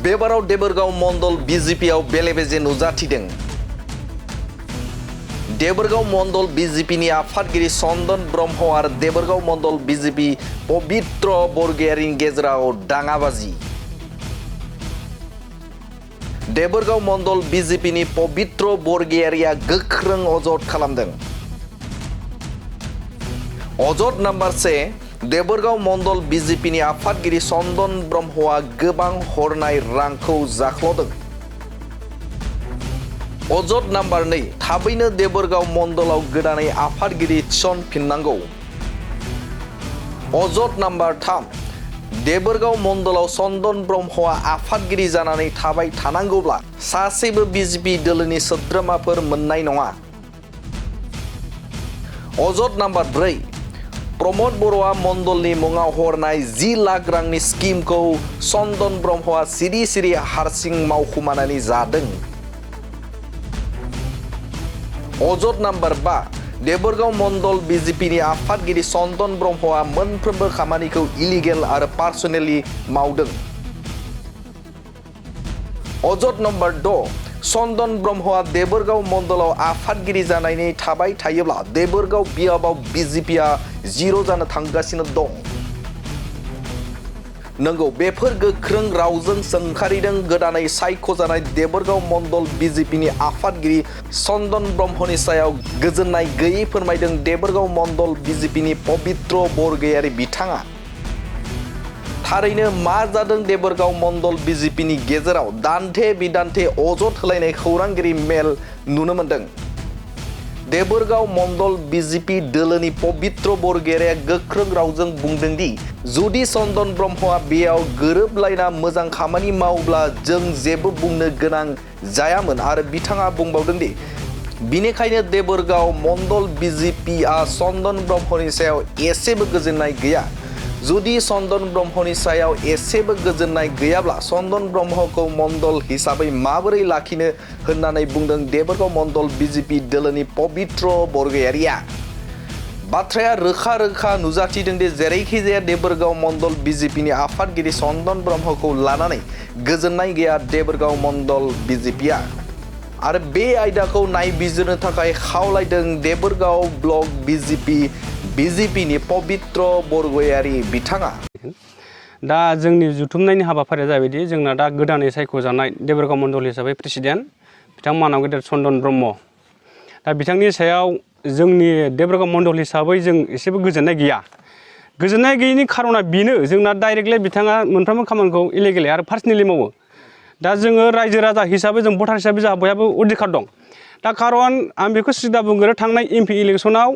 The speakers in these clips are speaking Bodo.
बेबाराव देबोरगाव मंडल बीजेपीआव बेले-बेजे नुजाथिदों। देबोरगाव मंडल बीजेपीनि आफादगिरि चन्दन ब्रह्म आरो देबोरगाव मंडल बीजेपी पबित्र बरगयारिनि गेजेराव दाङाबाजि। देबोरगाव मंडल बीजेपीनि पबित्र बरगयारिया गोख्रों अजद खालामदों। अजद नम्बर 1 देबोरगाव मंडल बीजेपीनि आफादगिरि चन्दन ब्रह्मआ गोबां हरनाय रांखौ जाख्ल'दों। अजद नम्बर 2 थाबैनो देबोरगाव मंडलाव गोदानै आफादगिरि थिसनफिननांगौ। अजद नम्बर 3 देबोरगाव मंडलाव चन्दन ब्रह्मआ आफादगिरि जानानै थाबाय थानांगौब्ला सासेबो बीजेपी दोलोनि सोद्रोमाफोर मोननाय नङा। अजद नम्बर 4 प्रमद बर'आ मंडलनि मुङाव हरनाय 10 लाख रांनि स्किमखौ चन्दन ब्रह्मआ सिरि हारसिं मावखुमानानै जादों। अजद नम्बर 5 देबोरगाव मंडल बीजेपीनि आफादगिरि चन्दन ब्रह्मआ मोनफ्रोमबो खामानिखौ इलिगेल आरो पार्सनेलि मावदों। अजद नम्बर 6 चन्दन ब्रह्मआ देबोरगाव मंडलाव आफादगिरि जानानै थाबाय थायोब्ला देबोरगाव बियाबाव बीजेपीआ 0 जानो थांगासिनो दं। नंगौ, बेफोर गोख्रों रावजों सोंखारिदों गोदानै सायख'जानाय देबोरगाव मंडल बीजेपीनि आफादगिरि चन्दन ब्रह्मनि सायाव गोजोननाय गैयै फोरमायदों देबोरगाव मंडल बीजेपीनि पबित्र बरगयारि बिथाङा। थारैनो मा जादों देबोरगाव मंडल बीजेपीनि गेजेराव दान्थे बिदान्थे अजद होलायनाय खौरांगिरि मेल नुनो मोनदों। देबोरगाव मंडल बीजेपी दोलोनि पबित्र बरगयारिया गोख्रों रावजों बुंदों दि जुदि चन्दन ब्रह्मआ बेयाव गोरोबलायना मोजां खामानि मावब्ला जों जेबो बुंनो गोनां जायामोन आरो बिथाङा बुंबावदों दि बिनिखायनो देबोरगाव मंडल बीजेपीआ चन्दन ब्रह्मनि सायाव एसेबो गोजोननाय गैया। जुदि चन्दन ब्रह्मनि सायाव एसेबो गोजोननाय गैयाब्ला चन्दन ब्रह्मखौ मंडल हिसाबै माबोरै लाखिनो होननानै बुंदों देबोरगाव मंडल बीजेपी दोलोनि पबित्र बरगयारिया। बाथ्राया रोखा नुजाथिदों दि जेरैखिजाया देबोरगाव मंडल बीजेपीनि आफादगिरि चन्दन ब्रह्मखौ लानानै गोजोननाय गैया देबोरगाव मंडल बीजेपीआ आरो बे आयदाखौ नायबिजिरनो थाखाय खावलायदों देबोरगाव ब्लक बीजेपीनि पबित्र बरगयारि बिथाङा। दा जोंनि जुथुमनायनि हाबाफारिया जाबायदि जोंना दा गोदानै सायख'जानाय देबोरगाव मंडल हिसाबै प्रेसिडेन्ट बिथां मानाव गेदेर चन्दन ब्रह्म। दा बिथांनि सायाव जोंनि देबोरगाव मंडल हिसाबै जों एसेबो गोजोननाय गैया। गोजोननाय गैयैनि खारना बेनो जोंना डाइरेक्टलि बिथाङा मोनफ्रोमबो खामानिखौ इलिगेलि आरो पार्सनेलि मावो। दा जोङो रायजो राजा हिसाबै जों भटार हिसाबै जोंहा बयहाबो अधिकार दं। दा खारन आं बेखौ सिदा बुंगोन थांनाय एमपि इलेक्सनाव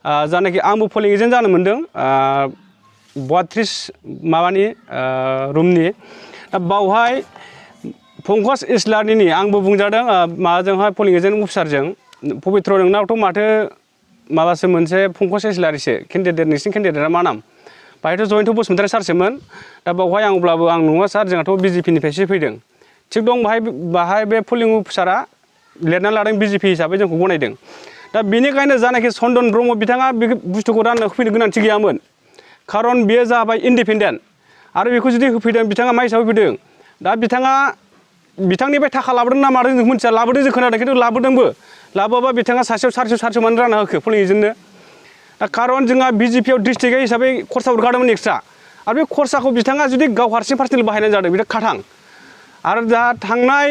जानाखि आंबो पलिं एजेन्ट जानो मोन्दों 32 माबानि रुमनि। दा बावहाय पंकज इस्लारिनि आंबो बुंजादों माबाजोंहाय पलिं एजेन्ट अफिसारजों पबित्र नोंनावथ' माथो माबासो मोनसे पंकज इस्लारिसो केन्डिडेट नोंसिनि केन्डिडेटआ मा नाम? बाहायथ' जयन्त बसुमतारी सारसोमोन। दा बावहाय आं अब्लाबो आं नङा सार जोंहाथ' बीजेपीनिफ्रायसो फैदों। थिग दं बाहाय बे पलिं अफिसारा लिरना लादों बीजेपी हिसाबै जोंखौ गनायदों। दा बेनिखायनो जानाखि चन्दन ब्रह्म बिथाङा बे बुस्थुखौ राननो होफैनो गोनांथि गैयामोन। खारन बेयो जाबाय इन्डिपेन्डेन्ट आरो बेखौ जुदि होफैदों बिथाङा मा हिसाबै फैदों। दा बिथाङा बिथांनिफ्राय थाखा लाबोदों ना मादों जों मिथिया, लाबोदों जों खोनादों खिन्थु लाबोदोंबो। लाबोआबा बिथाङा सासेयाव 400 मानो रानना होखो पलिं एजेन्टनो? दा खारन जोंहा बीजेपीआव डिस्ट्रिक्ट हिसाबै खरसा हरखादोंमोन एक्सट्रा आरो बे खरसाखौ बिथाङा जुदि गाव हारसिं पार्सनेल बाहायनाय जादों बियो खाथां। आरो दा थांनाय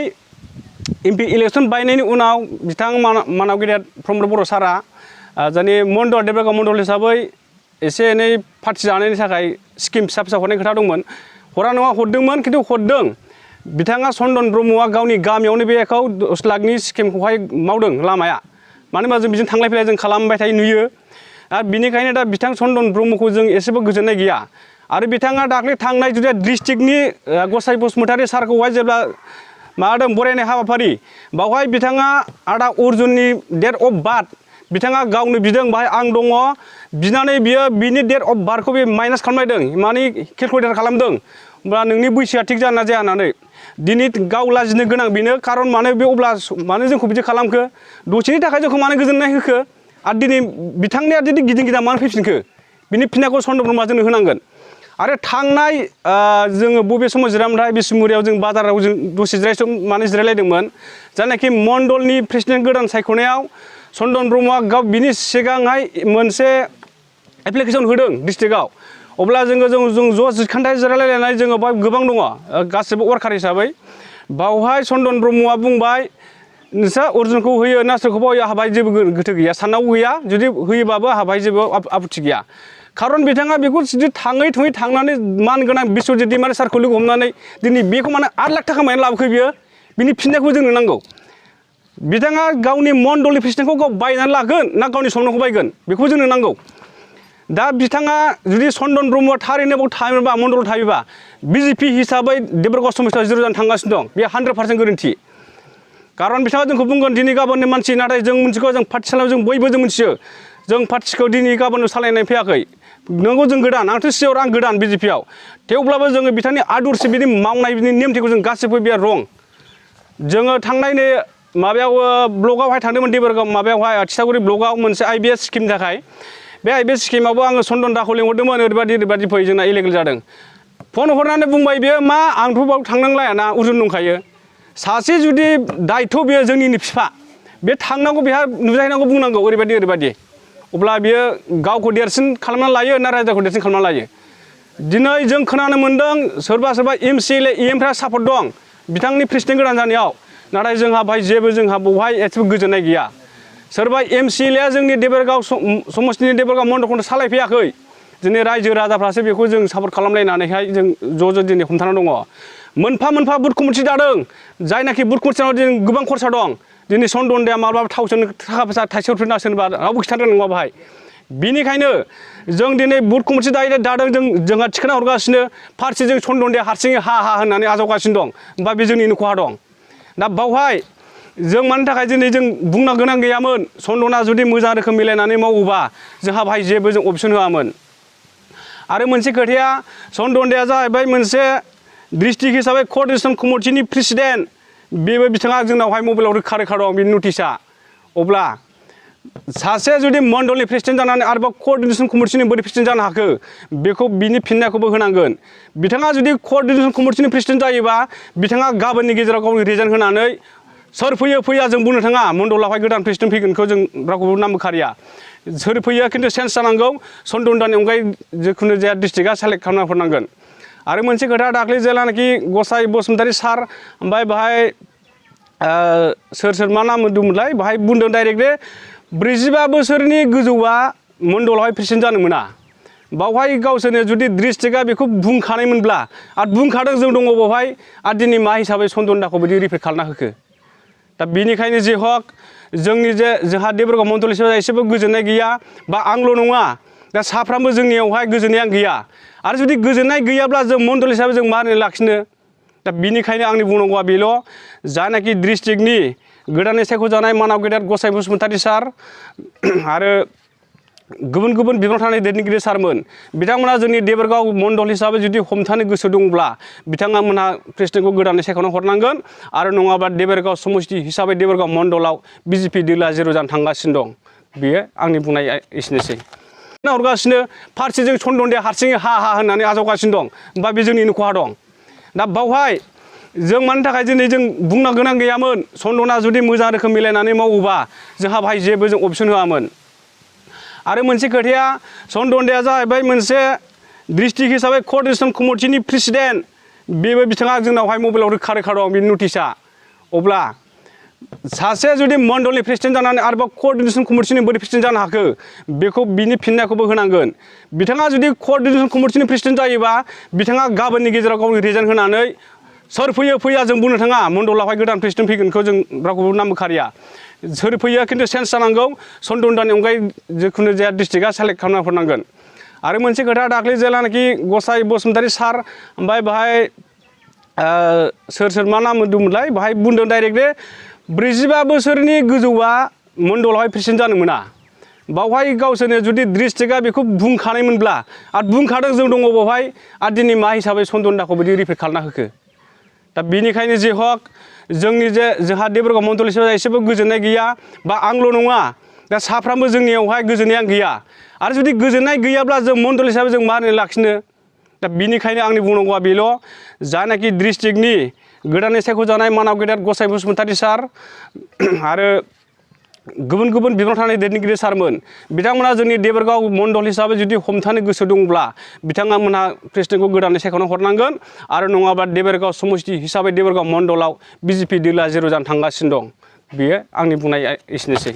एमपि इलेक्सन बायनायनि उनाव बिथां मानाव गेदेर प्रमद बर' सारा जोंनि मंडल देबोरगाव मंडल हिसाबै एसे एनै पार्टि जानायनि थाखाय स्किम फिसा हरनाय खोथा दंमोन। हरा नङा हरदोंमोन खिन्थु हरदों। बिथाङा चन्दन ब्रह्मआ गावनि गामियावनो बेखौ 10 लाखनि स्किमखौहाय मावदों लामाया। मानो होनबा जों बिजों थांलाय फैलाय जों खालामबाय थायो नुयो। आरो बिनिखायनो दा बिथां चन्दन ब्रह्मखौ जों एसेबो गोजोननाय गैया। आरो बिथाङा दाख्लै थांनाय जुदि डिस्ट्रिक्टनि गसाइ बसुमतारी सारखौहाय जेब्ला माबादों बरायनाय हाबाफारि बावहाय बिथाङा आदा अर्जुननि डेट अफ बार्थ बिथाङा गावनो बिदों बाहाय आं दङ बिनानै बियो बिनि डेट अफ बार्थखौ बे माइनास खालामलायदों माने केलकुलेटर खालामदों होमब्ला नोंनि बैसोआ थिग जाना जाया होननानै दिनै गाव लाजिनो गोनां बेनो खारन मानो बे अब्ला मानो जोंखौ बिदि खालामखो दसेनि थाखाय जोंखौ मानो गोजोननाय होखो आरो दिनै बिथांनिया दिनै गिदिं गिदां मानो फैफिनखो बिनि फिननायखौ चन्दन ब्रह्मआ जोंनो होनांगोन आरो थांनाय जोङो बबे समाव जिरामोनथाय बिसमुरियाव जों बाजाराव जों दसे जिरायलायदोंमोन जायनाखि मण्डलनि प्रेसिडेन्ट गोदान सायख'नायाव चन्दन ब्रह्मआ गाव बिनि सिगांहाय मोनसे एप्लिकेसन होदों डिस्ट्रिक्टआव अब्ला जों ज' जिखान्थाय जिरायलायनाय जोङो बाव गोबां दङ गासिबो वार्कार हिसाबै बावहाय चन्दन ब्रह्मआ बुंबाय नोंस्रा अर्जुनखौ होयो ना सोरखौबा होयो आंहा जेबो गोथौ गैया साननांगौ गैया जुदि होयोबाबो आंहा जेबो आपत्ति गैया खारन बिथाङा बेखौ जुदि थाङै थांनानै मान गोनां बिश्वजित दैमारि सारखौ लोगो हमनानै दिनै बेखौ माने 8 लाख थाखा मानो लाबोखो बियो बिनि फिननायखौ जोंनो नांगौ बिथाङा गावनि मण्डलनि प्रेसिडेन्टखौ गाव बायनानै लागोन ना गावनि समनखौ बायगोन बेखौ जोंनो नांगौ दा बिथाङा जुदि चन्दन ब्रह्मआ थारैनो बाव थायोबा मण्डलाव थायोबा बिजेपि हिसाबै देबरगाव समस्थियाव 0 जानो थांगासिनो दं बे 100% गोरोन्थि खारन बिथाङा जोंखौ बुंगोन दिनै गाबोननि मानसि नाथाय जों मिथिगौ जों पार्टि सालायनायाव जों बयबो जों मिथियो जों पार्टिखौ दिनै गाबोन सालायनाय फैयाखै नंगौ जों गोदान आंथ' सियर आं गोदान बिजेपिआव थेवब्लाबो जोङो बिथांनि आदर्श बिनि मावनाय बिनि नेमथिखौ जों गासिबो बियो रं जोङो थांनाय नै माबायाव ब्लकआवहाय थांदोंमोन देबरगाव माबायावहाय थिथागुरि ब्लकआव मोनसे IBS स्किमनि थाखाय बे IBS स्किमावबो आङो चन्दन दाखौ लेंहरदोंमोन ओरैबायदि फै जोंना इलिगेल जादों फन हरनानै बुंबाय बियो मा आंथ' बाव थांनांलायाना अर्जुन दंखायो सासे जुदि दायथ' बियो जोंनिनो बिफा बे थांनांगौ बेहा नुजाहैनांगौ बुंनांगौ ओरैबायदि अब्ला बियो गावखौ देरसिन खालामनानै लायो ना रायजोखौ देरसिन खालामनानै लायो दिनै जों खोनानो मोन्दों सोरबा MCLA EMफ्रा सापर्ट दं बिथांनि प्रेसिडेन्ट गोदान जानायाव नाथाय जोंहा बाहाय जेबो जोंहा बहाय एसेबो गोजोननाय गैया सोरबा MCLA जोंनि देबरगाव समस्तिनि देबरगाव मण्डलखौनो सालायफैयाखै दिनै रायजो राजाफ्रासो बेखौ जों सापर्ट खालामलायनानैहाय जों ज' दिनै हमथाना दङ मोनफा बुथ कमिटि दादों जायनाखि बुथ कमिटिनाव दिनै गोबां खरसा दं दिनै चन्दन दाया माब्लाबा थाव सोनो थाखा फैसा थाइसेयाव थोना सोरबा रावबो खिथानो नङा बाहाय बिनिखायनो जों दिनै बुथ कमिटि दादों जोंहा थिखोना हरगासिनो फारसेजों चन्दन दाया हारसिङै हा होननानै आजावगासिनो दं होमबा बे जोंनिनो खहा दं दा बावहाय जों मानि थाखाय दिनै जों बुंनो गोनां गैयामोन चन्दना जुदि मोजां रोखोम मिलायनानै मावोबा जोंहा बाहाय जेबो जों अपसन होआमोन आरो मोनसे खोथाया चन्दन दाया जाहैबाय मोनसे डिस्ट्रिक्ट हिसाबै क'अर्डिनेशन कमिटिनि प्रेसिडेन्ट बेबो बिथाङा जोंनावहाय मबाइलाव रोखा दं बिनि नटिसआ अब्ला सासे जुदि मण्डलनि प्रेसिडेन्ट जानानै आरोबाव क'अर्डिनेशन कमिटिनि बोरै प्रेसिडेन्ट जानो हाखो बेखौ बिनि फिननायखौबो होनांगोन बिथाङा जुदि क'अर्डिनेशन कमिटिनि प्रेसिडेन्ट जायोबा बिथाङा गाबोननि गेजेराव गावनि रिजाइन होनानै सोर फैया जों बुंनो थाङा मण्डलावहाय गोदान प्रेसिडेन्ट फैगोनखौ जों रावखौबो नाम होखारिया सोर फैयो खिन्थु सेन्स जानांगौ चन्दन दानि अनगायै जिखुनु जाया डिस्ट्रिक्टआ सेलेक्ट खालामना हरनांगोन आरो मोनसे खोथा दाख्लै जेलानाखि गसाइ बसुमतारी सार ओमफ्राय बाहाय सोर मा नाम दंमोनलाय बाहाय बुंदों डाइरेक्टलि 45 बोसोरनि गोजौआ मण्डलावहाय प्रेसिडेन्ट जानो मोना बावहाय गावसोरनो जुदि डिस्ट्रिक्टआ बेखौ बुंखानायमोनब्ला आरो बुंखादों जों दङ बावहाय आरो दिनै मा हिसाबै चन्दन दाखौ बिदि रिपिट खालामना होखो दा बेनिखायनो जे हक जोंनि जोंहा देबरगाव मण्डल हिसाबै एसेबो गोजोननाय गैया बा आंल' नङा दा साफ्रामबो जोंनियावहाय गोजोननाया गैया आरो जुदि गोजोननाय गैयाब्ला जों मण्डल हिसाबै जों मारै लाखिनो दा बेनिखायनो आंनि बुंनांगौआ बेल' जानाखि डिस्ट्रिक्टनि गोदानै सायख'जानाय मानाव गेदेर गसाइ बसुमतारी सार आरो गुबुन बिबानाव थानाय दैदेनगिरि सारमोन बिथांमोना जोंनि देबरगाव मण्डल हिसाबै जुदि हमथानो गोसो दंब्ला बिथांमोनहा प्रेसिडेन्टखौ गोदानै सायख'ना हरनांगोन आरो नङाबा देबरगाव समस्ति हिसाबै देबरगाव मण्डलाव बिजेपि दोला 0 जानो थांगासिनो दं बेयो आंनि बुंनाया एसेनोसै हरगासिनो फारसेजों चन्दन दाया हारसिङै हा होननानै आजावगासिनो दं होमबा बे जोंनिनो खहा दं दा बावहाय जों मानि थाखाय दिनै जों बुंनो गोनां गैयामोन चन्दना जुदि मोजां रोखोम मिलायनानै मावोबा जोंहा बाहाय जेबो जों अपसन होआमोन आरो मोनसे खोथाया चन्दन दाया जाहैबाय मोनसे डिस्ट्रिक्ट हिसाबै क'अर्डिनेशन कमिटिनि प्रेसिडेन्ट बेबो बिथाङा जोंनावहाय मबाइलाव रोखा दं बिनि नटिसआ अब्ला सासे जुदि मण्डलनि प्रेसिडेन्ट जानानै आरोबाव क'अर्डिनेशन कमिटिनि बोरै प्रेसिडेन्ट जानो हाखो बेखौ बिनि फिननायखौबो होनांगोन बिथाङा जुदि क'अर्डिनेशन कमिटिनि प्रेसिडेन्ट जायोबा बिथाङा गाबोननि गेजेराव गावनि रिजाइन होनानै सोर फैया जों बुंनो थाङा मण्डलावहाय गोदान प्रेसिडेन्ट फैगोनखौ जों रावखौबो नाम होखारिया सोर फैयो खिन्थु सेन्स जानांगौ चन्दन दानि अनगायै जिखुनु जाया डिस्ट्रिक्टआ सेलेक्ट खालामना हरनांगोन आरो मोनसे खोथा दाख्लै जेलानाखि गसाइ बसुमतारी सार ओमफ्राय बाहाय सोर मा नाम दंमोनलाय बाहाय बुंदों डाइरेक्टलि 45 बोसोरनि गोजौआ मण्डलावहाय प्रेसिडेन्ट जानो मोना बावहाय गावसोरनो जुदि डिस्ट्रिक्टआ बेखौ बुंखानायमोनब्ला आरो बुंखादों जों दङ बावहाय आरो दिनै मा हिसाबै चन्दन दाखौ बिदि रिपिट खालामना होखो दा बेनिखायनो जे हक जोंनि जोंहा देबरगाव मण्डल हिसाबै एसेबो गोजोननाय गैया बा आंल' नङा दा साफ्रामबो जोंनियावहाय गोजोननाया गैया आरो जुदि गोजोननाय गैयाब्ला जों मण्डल हिसाबै जों मारै लाखिनो दा बिनिखायनो आंनि बुंनांगौआ बेल' जानाखि डिस्ट्रिक्टनि गोदानै सायख'जानाय मानाव गेदेर गसाइ बसुमतारी सार आरो गुबुन गुबुन बिबान थानाय दैदेनगिरि सारमोन बिथांमोना जोंनि देबोरगाव मण्डल हिसाबै जुदि हमथानो गोसो दंब्ला बिथांमोनहा प्रेसिडेन्टखौ गोदानै सायख'ना हरनांगोन आरो नङाबा देबोरगाव समष्टि हिसाबै देबोरगाव मण्डलाव बिजेपि दोला 0 जानो थांगासिनो दं। बेयो आंनि बुंनाया एसेनोसै।